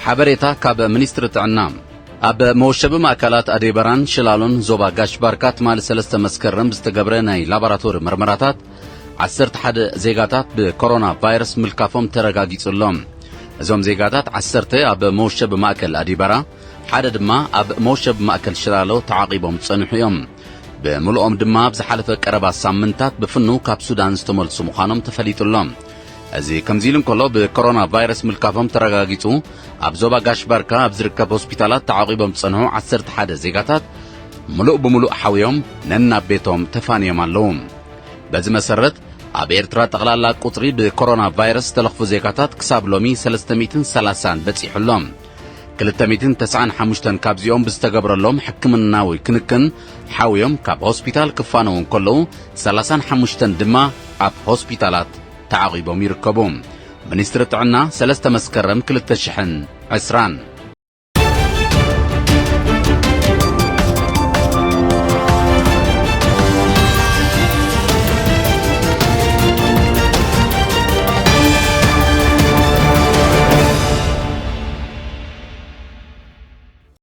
ሓበሬታ ካብ ሚኒስትሪ ጥዕና። ኣብ መወሸቢ ማእከላት ኣደይ በራን ሽላሎን ዞባ ጋሽ ባርካ ትማሊ ሰለስተ መስከረም ብዝተገብረ ናይ ላቦራቶሪ መርመራታት ዓሰርተ ሓደ ዜጋታት ብኮሮና ቫይረስ ምልካፎም ተረጋጊጹ ኣሎ። እዞም ዜጋታት ዓሰርተ ኣብ መወሸቢ ማእከል ኣዲበራ፣ ሓደ ድማ ኣብ መወሸቢ ማእከል ሽላሎ ተዓቒቦም ጸኒሑ እዮም። ብምልኦም ድማ ኣብ ዝሓለፈ ቀረባ ሳምንታት ብፍኑ ካብ ሱዳን ዝተመልሱ ምዃኖም ተፈሊጡ ኣሎ። እዚ ከምዚ ኢሉ እንከሎ፣ ብኮሮና ቫይረስ ምልካፎም ተረጋጊጹ ኣብ ዞባ ጋሽ ባርካ ኣብ ዝርከብ ሆስፒታላት ተዓቒቦም ዝጸንሑ ዓሰርተ ሓደ ዜጋታት ምሉእ ብምሉእ ሓውዮም ነናብ ቤቶም ተፋንዮም ኣለዉ። በዚ መሰረት፣ ኣብ ኤርትራ ጠቕላላ ቁጽሪ ብኮሮና ቫይረስ ዝተለኽፉ ዜጋታት ክሳብ ሎሚ ሰለስተ ሚእትን ሰላሳን በጺሑ ኣሎ። ክልተ ሚእትን ተስዓን ሓሙሽተን ካብዚኦም ብዝተገብረሎም ሕክምናዊ ክንክን ሓውዮም ካብ ሆስፒታል ክፋነዉ እንከለዉ፣ ሰላሳን ሓሙሽተን ድማ ኣብ ሆስፒታላት ተዓቒቦም ይርከቡ። ሚኒስትሪ ጥዕና፣ ሰለስተ መስከረም ክልተ ሽሕን ዕስራን።